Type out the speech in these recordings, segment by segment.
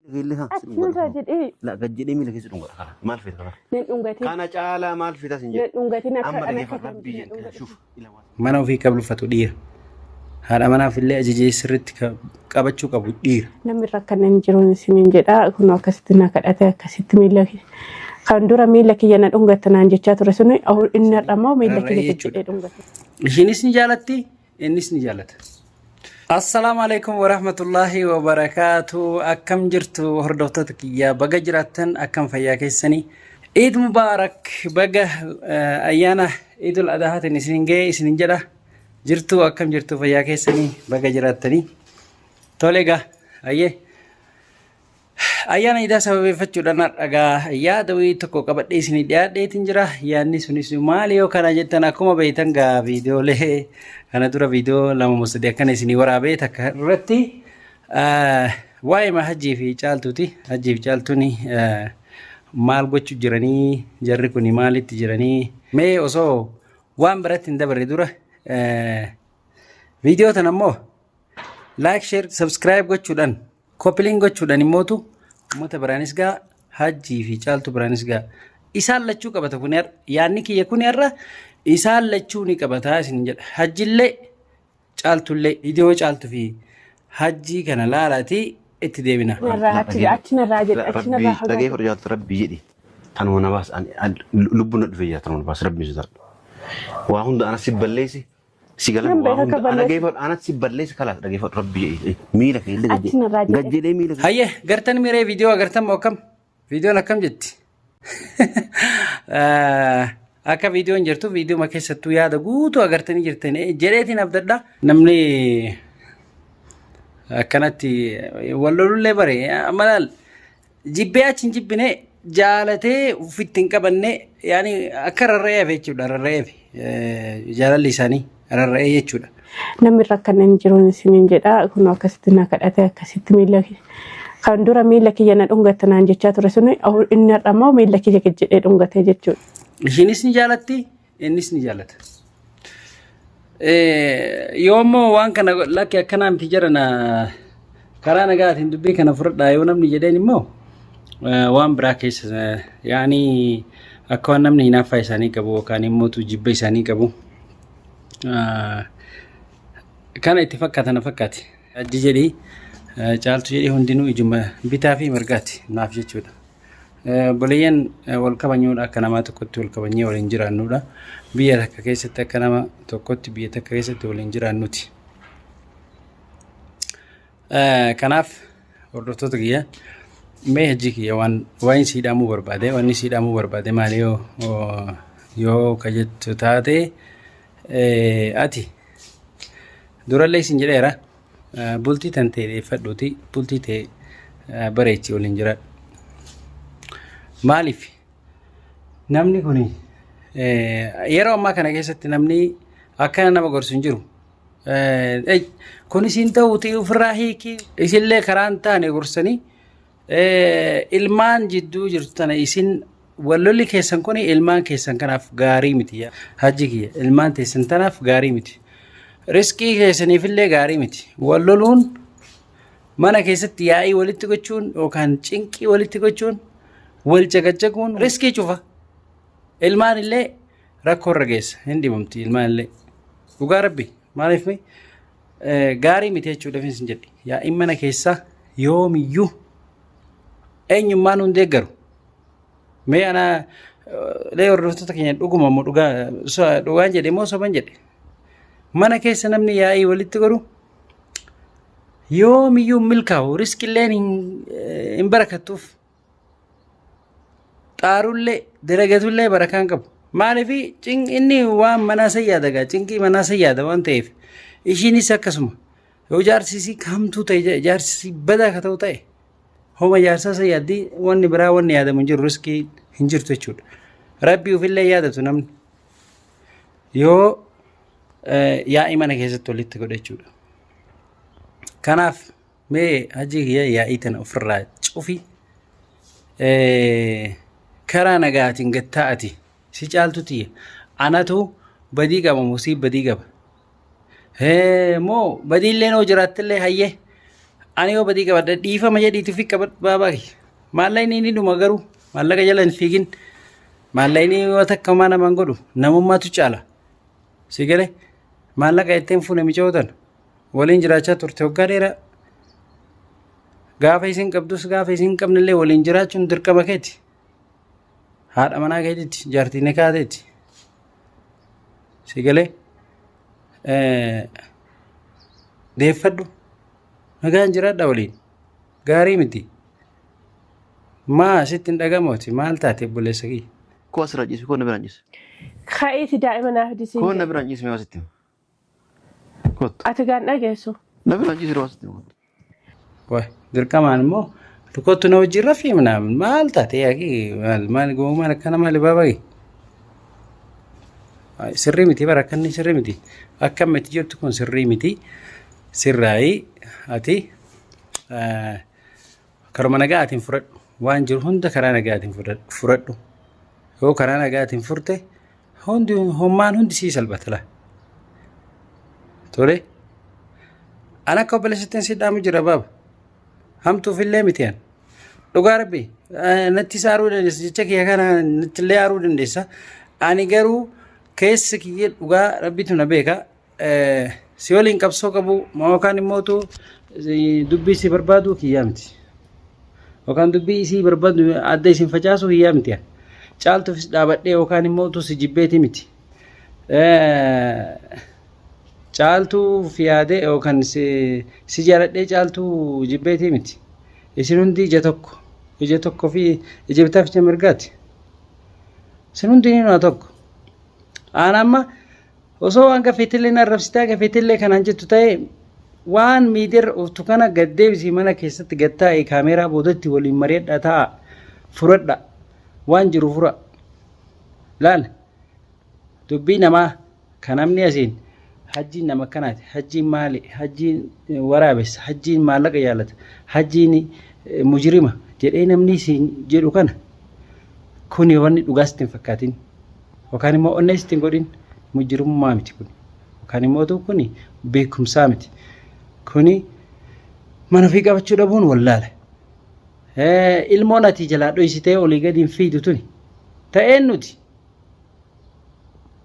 Achi nurraa jedhee. La gad jedhee miila keessa dhungata kana. Maal feeta kana? Nan dhungatin. Kana caalaa maal feeta sin Nan jedhe. dhungatin akka Amma akka dhageeffadhu kan rabbii nan jedhe. dhungatin. Shuf. Ila waan. Mana ofii qablufatu dhiira. Haadha manaaf illee ajajee sirriitti qabachuu qabu dhiira. Namni rakkanna hin jiru isiniin jedha. Kun akkasitti na kadhate akkasitti miila kan dura miila kiyya na dhungatta naan jechaa ture sun inni har'a immoo miila Rarra'ee kiyya gad jechuudha. jedhee dhungate. Ishiinis ni jaalatti, innis ni jaalata. Assalaamu alaikum warahmatullaahi wabarakaatu. Akkam jirtu hordoftoota kiyyaa baga jiraattan akkam fayyaa keessanii. Iid Mubaarak baga ayyaana Iidul Adhaatiin isin ga'e isin jedha. Jirtu akkam jirtu fayyaa keessanii baga jiraattanii. Tole egaa ayyee. Ayyaana iidaa sababeeffachuudhaan har'a gaa yaada wayii tokko qabadhee isinii dhiyaadheetiin jira. Yaadni sunis maali yoo kana jettan akkuma beektan gaa viidiyoolee kana dura viidiyoo lama moo sadii akkana isinii waraabee takka irratti waa'ee hajjii fi caaltuuti. Hajjii fi caaltuun maal gochuu jiranii jarri kun maalitti jiranii mee osoo waan biratti hin dabarre dura viidiyoo tana immoo like share subscribe gochuudhaan Copy link gochuudhaan immootu uummata biraanis ga'a hajjii fi caaltuu biraanis ga'a. Isaan lachuu qabata kun har'a yaadni kiyya kun har'a isaan lachuu ni qabata isin jedha. Hajjillee caaltullee viidiyoo caaltuu fi hajjii kana laalaatii itti deebina. Narraa achi achi narraa jedhe achi Rabbii narraa fagaadhu. dhageeffadhu jaaltu rabbii jedhi. Tanuma na baas lubbuun na dhufe jira tanuma na baas rabbii sodaadhu. Waa hunda anas si balleessi Si galan Nan waa beeka hunda akka ana balleessu. dhageeffadhu anatti si balleessa kalaas dhageeffadhu rabbi jedhi miila kee illee Achi narraa jedhe. gad jedhee miila kee. Hayyee gartan miree viidiyoo agartan moo akkam? Viidiyoon akkam jetti? Akka viidiyoon jirtu viidiyooma keessattuu yaada guutuu agartanii jirtan jedheetiin abdadha. Namni akkanatti wal lolullee bare amma laal Jibbee achi hin jibbine jaalatee ofitti hin qabanne yaani akka rarra'ee hafe jechuudha rarra'ee hafe jaalalli isaanii rarra'ee jechuudha. Namni rakkanna hin jiru isiniin jedha. Kun akkasitti na kadhate akkasitti miila kan dura miila kiyya na dhungatta naan jechaa ture sun inni har'a immoo miila kiyya gad jedhee dhungate jechuudha. Ishiinis ni jaalatti Innis ni jaalata. Yoo immoo waan kana lakki akkanaa miti jedhana karaa nagaatiin dubbii kana fudhadhaa yoo namni jedheen immoo waan biraa keessa yaani akka waan namni hinaaffaa isaanii qabu yookaan immoo jibba isaanii qabu kana itti fakkaata na fakkaati. Hajji jedhii caaltu jedhii hundinuu ijuma bitaa fi mirgaati naaf jechuudha. Obboleeyyan wal kabanyuudha akka namaa tokkotti wal kabanyee waliin jiraannuudha. Biyya takka keessatti akka nama tokkotti biyya takka keessatti waliin jiraannuti. Kanaaf hordoftoota kiyya mee hojii kiyya waan waan sii dhaamuu barbaade wanni sii dhaamuu barbaade maali yoo yoo ka jettu taate ati durallee isin jedheera. Bultii tan ta'e dheeffadhuuti bultii ta'e bareechi waliin jiraadhu. Maaliif namni kun yeroo ammaa kana keessatti namni akkana nama gorsu hin jiru. Kun isin ta'uuti ofirraa hiiki isinillee karaa hin taane gorsanii Ilmaan jidduu jirtu tana isin wallolli keessan kun ilmaan keessan kanaaf gaarii miti. Hajji kiyya ilmaan teessan tanaaf gaarii miti. Riskii keessaniifillee gaarii miti. Walloluun mana keessatti yaa'ii walitti gochuun yookaan cinqii walitti gochuun wal caqacaquun riskii cufa. Ilmaan illee rakkoo irra geessa hin dhibamti ilmaan illee. Dhugaa rabbi maaliif gaarii miti jechuudha isin jedhe. Yaa'iin mana keessaa yoomiyyuu eenyummaan hun deeggaru. Mee ana lee hordoftoota keenya dhuguma moo dhugaa dhugaan jedhe moo soban jedhe. Mana keessa namni yaa'ii walitti godhu yoomiyyuu hin milkaa'u riskilleen hin barakattuuf. Xaarullee dalagatullee barakaa hin qabu. Maaliif inni waan manaa san yaada gaa cinqii manaa san yaada waan ta'eef ishiinis akkasuma yoo jaarsi isii hamtuu ta'e jaarsi isii badaa ka ta'u ta'e homa jaarsaa san yaaddi wanni biraa wanni yaadamu hin jiru riskii hin jirtu jechuudha. Rabbii ofillee yaadatu namni yoo yaa'ii mana keessatti walitti godhe jechuudha. Kanaaf Mee hajii kiyya yaa'ii tana ofirraa cufi. Karaa nagaatiin gad taa'ati si caaltu tiyya. Anatu badii qaba moo sii badii qaba? Moo badiillee noo jiraattillee hayyee. Ani yoo badii qabadhe dhiifama jedhiitu fi qabadhu baabaa kiyya. Maallaqni inni dhuma garuu maallaqa jala hin fiigin. Maallaqni yoo takka homaa namaan godhu namummaatu caala. Si galee maallaqa ittiin fuune micoo tana waliin jiraachaa turte waggaa dheeraa. Gaafa isin qabdus gaafa isin hin qabnellee waliin jiraachuun dirqama keeti. Haadha manaa keetitti jaartii ni kaateeti. Si galee deeffadhu nagaan jiraadha waliin gaarii miti. Maa sitti hin dhagamooti maal taate obboleessa kiyya. Koo asirraa ciisi koo na biraan ciisi. Ka'iiti daa'ima naaf disiin Koo na jedhe. biraan ciisi mee asitti. Kottu. Ati gaan dhageessu. Na biraan ciisi yeroo asitti. Kottu. Waay dirqamaan immoo kottu na wajjin rafii minaamin maal taate yaaqii maal maal gowwummaan akkana maali baabaa sirrii miti bara akkanni sirrii miti akka amma itti jirtu kun sirrii miti sirraayii ati karuma nagaatiin fudhadhu waan jiru hunda karaa nagaatiin fudhadhu yoo karaa nagaatiin furte hundi hommaan hundi sii salphata laa tole an akka obboleessittiin si dhaamu jira baaba hamtuuf illee miti an dhugaa rabbi natti saaruu dandeessa jecha kiyya kana natti illee aaruu dandeessa ani garuu keessa kiyya dhugaa rabbitu na beeka si waliin qabsoo qabu yookaan immootu dubbii si barbaadu kiyyaa miti. Yookaan dubbii isii barbaadu adda isin facaasu kiyyaa miti. Caaltuufis dhaabadhee yookaan immootu si jibbeeti miti. Caaltuuf yaadee yookaan si jaaladhee caaltuu jibbeeti miti. Isin hundi ija tokko ija tokko fi ija bitaaf ija mirgaati. Isin hundi ni tokko. Aan amma Osoo hanga feetillee na arrabsitee hanga feetillee kanaan jettu ta'e waan miidiyaarra ooftu kana gad deebisii mana keessatti gad taa'e kaameeraa boodatti waliin mari'adhaa taa'a furadha waan jiru fura laal dubbii namaa kan namni asiin hajjiin nama akkanaati hajjiin maali hajjiin waraabessa hajjiin maallaqa jaalata hajjiin mujrima jedhee namni isiin jedhu kana kuni wanni dhugaa sitti hin fakkaatin Yookaan immoo onnee sitti hin godhin mujrimummaa miti kun. Yookaan immoo kuni beekumsaa miti. Kuni mana ofii qabachuu dhabuun wallaala. Ilmoon ati jalaa dhoysitee olii gadi hin fiidu tuni. Ta'een nuti.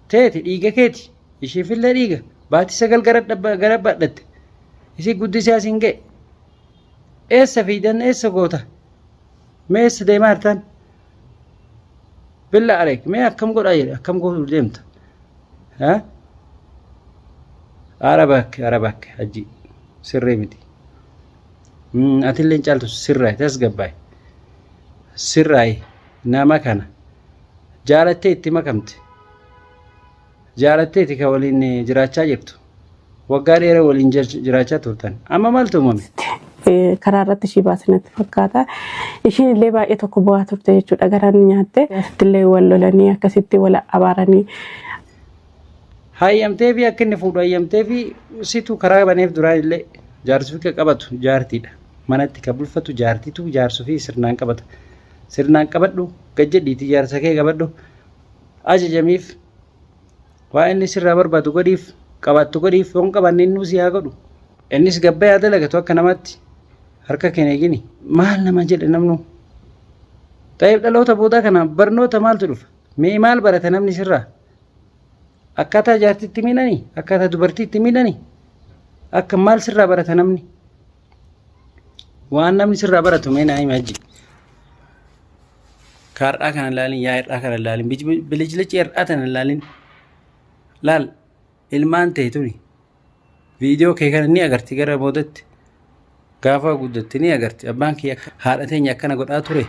Teeti dhiiga keeti. Ishiifillee dhiiga. Baatii 9 gara badhatte. Isii guddisee asiin ga'e. Eessa fiidan eessa goota? Mee eessa deemaa jirtan? Billa aleek mee akkam godhaa jedhe akkam godhuu deemta? Ha? Ara bakke ara bakke hajji sirrii miti. Atillee hin caaltu sirraay tasgabbaay. Sirraay nama kana jaalattee itti makamte. Jaalatteeti ka waliin jiraachaa jirtu. Waggaa dheeraa waliin jiraachaa turtan. Amma maaltu uumame? Karaa irratti ishii baase natti fakkaata. Ishiin illee baay'ee tokko bu'aa turte jechuudha. Garaan nyaatte. Asitti illee wal lolanii akkasitti wal abaaranii. Hayyamtee fi akka inni fuudhu hayyamtee fi situ karaa baneef duraan illee jaarsuu fi qabatu jaartiidha. Manatti ka bulfatu jaartitu jaarsuu fi sirnaan qabata. Sirnaan qabadhu gad jedhiitii jaarsa kee qabadhu ajajamiif Waa inni sirraa barbaadu godhiif, qabaattu godhiif, yoo hin qabaanne innuu si haa godhu. Innis gabbee haa dalagatu akka namaatti. Harka kee hin eegini. Maal nama jedhe namnu? Ta'eef dhaloota boodaa kana barnoota maaltu dhufa? Mee maal barata namni sirraa? Akkaataa jaartiitti miidhanii? Akkaataa dubartiitti miidhanii? Akka maal sirraa barata namni? Waan namni sirraa baratu mee naa himi hajji. Ka har'aa kana ilaalin yaa har'aa kana ilaalin bilicilici har'aa tana ilaalin laal ilmaan ta'e tuni viidiyoo kee kana ni agarti gara boodatti gaafa guddatte ni agarti abbaan kee akka haadha teenya akkana godhaa ture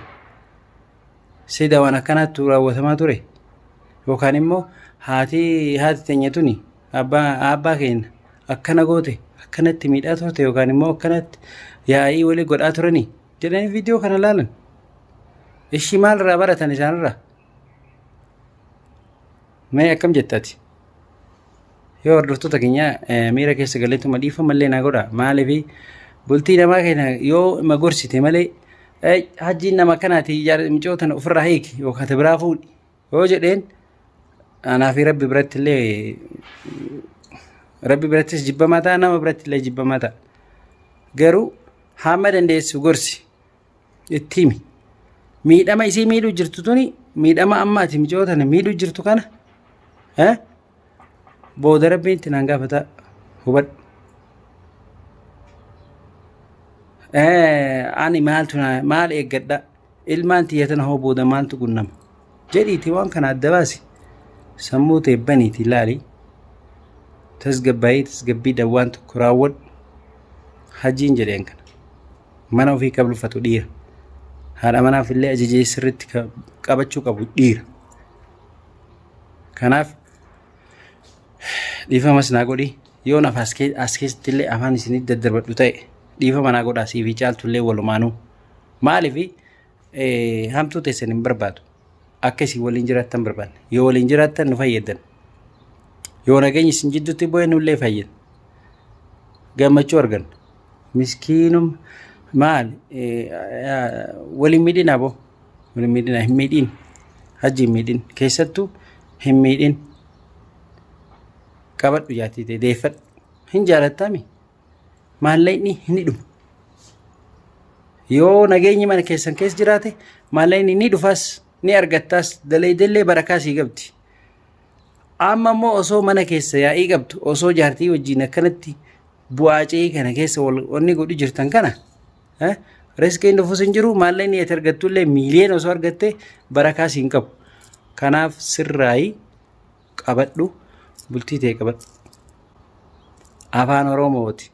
sida waan akkanaatti raawwatamaa ture yookaan immoo haati haati teenya tuni abbaa abbaa keenya akkana goote akkanatti miidhaa turte yookaan immoo akkanatti yaa'ii walii godhaa turanii jedhanii viidiyoo kana laalan. Ishii maal irraa baratan isaanirraa? Mee akkam jetta ati? Yoo hordoftoota keenya miira keessa galeetuma dhiifama illee naa godha. Maaliif bultii namaa keenya yoo ima gorsite malee hajjiin nama kanaati mucoo tana ofirraa hiiki yookaan ta biraa fuudhi yoo jedheen anaa fi rabbi biratti illee rabbi birattis jibbamaa ta'a nama biratti illee jibbamaa ta'a. Garuu Hamma dandeessu gorsi. Itti himi. Miidhama isii miidhuu jirtu tuni miidhama amma ati micoo tana miidhuu jirtu kana eh, booda rabbiin itti naan gaafata hubadhu. Eh, ani maaltu na- maal eeggadha ilmaan tiyya tana hoo booda maaltu qunnama jedhiiti waan kana adda baasi sammuu tee baniiti ilaali tasgabbaa'ii tasgabbiidhaan waan tokko raawwadhu hajiin jedheen kana. Mana ofii kablufatu dhiira. Haadha manaaf illee ajajee sirriitti qabachuu qabu dhiira. Kanaaf dhiifamas naa godhi yoon as keessatti illee afaan isinitti daddarbadhu ta'e dhiifama naa godhaa siifii caaltu illee walumaanuu. Maaliif hamtuu teessan hin barbaadu. Akka isin waliin jiraattan barbaadna. Yoo waliin jiraattan nu fayyaddan. Yoo nageenyi isin jidduutti bu'e nullee fayyadna. Gammachuu arganna. Miskiinum maal waliin miidhin aboo waliin miidhina hin miidhin hajji hin miidhin keessattuu hin miidhin qabadhu jaartii ta'e deeffadhu hin jaalattaami maallaqni hin dhuma yoo nageenyi mana keessan keessa jiraate maallaqni ni dhufas ni argattaas daleedellee barakaa sii qabdi amma immoo osoo mana keessa yaa'ii qabdu osoo jaartii wajjin akkanatti bu'aa ce'ii kana keessa wal wanni godhu jirtan kana eh, riskiin dhufus hin jiru maallaqni ati argattu illee miiliyoona osoo argatte barakaa siin qabu. Kanaaf sirraayi qabadhu bultii ta'e qabadhu. Afaan Oromooti.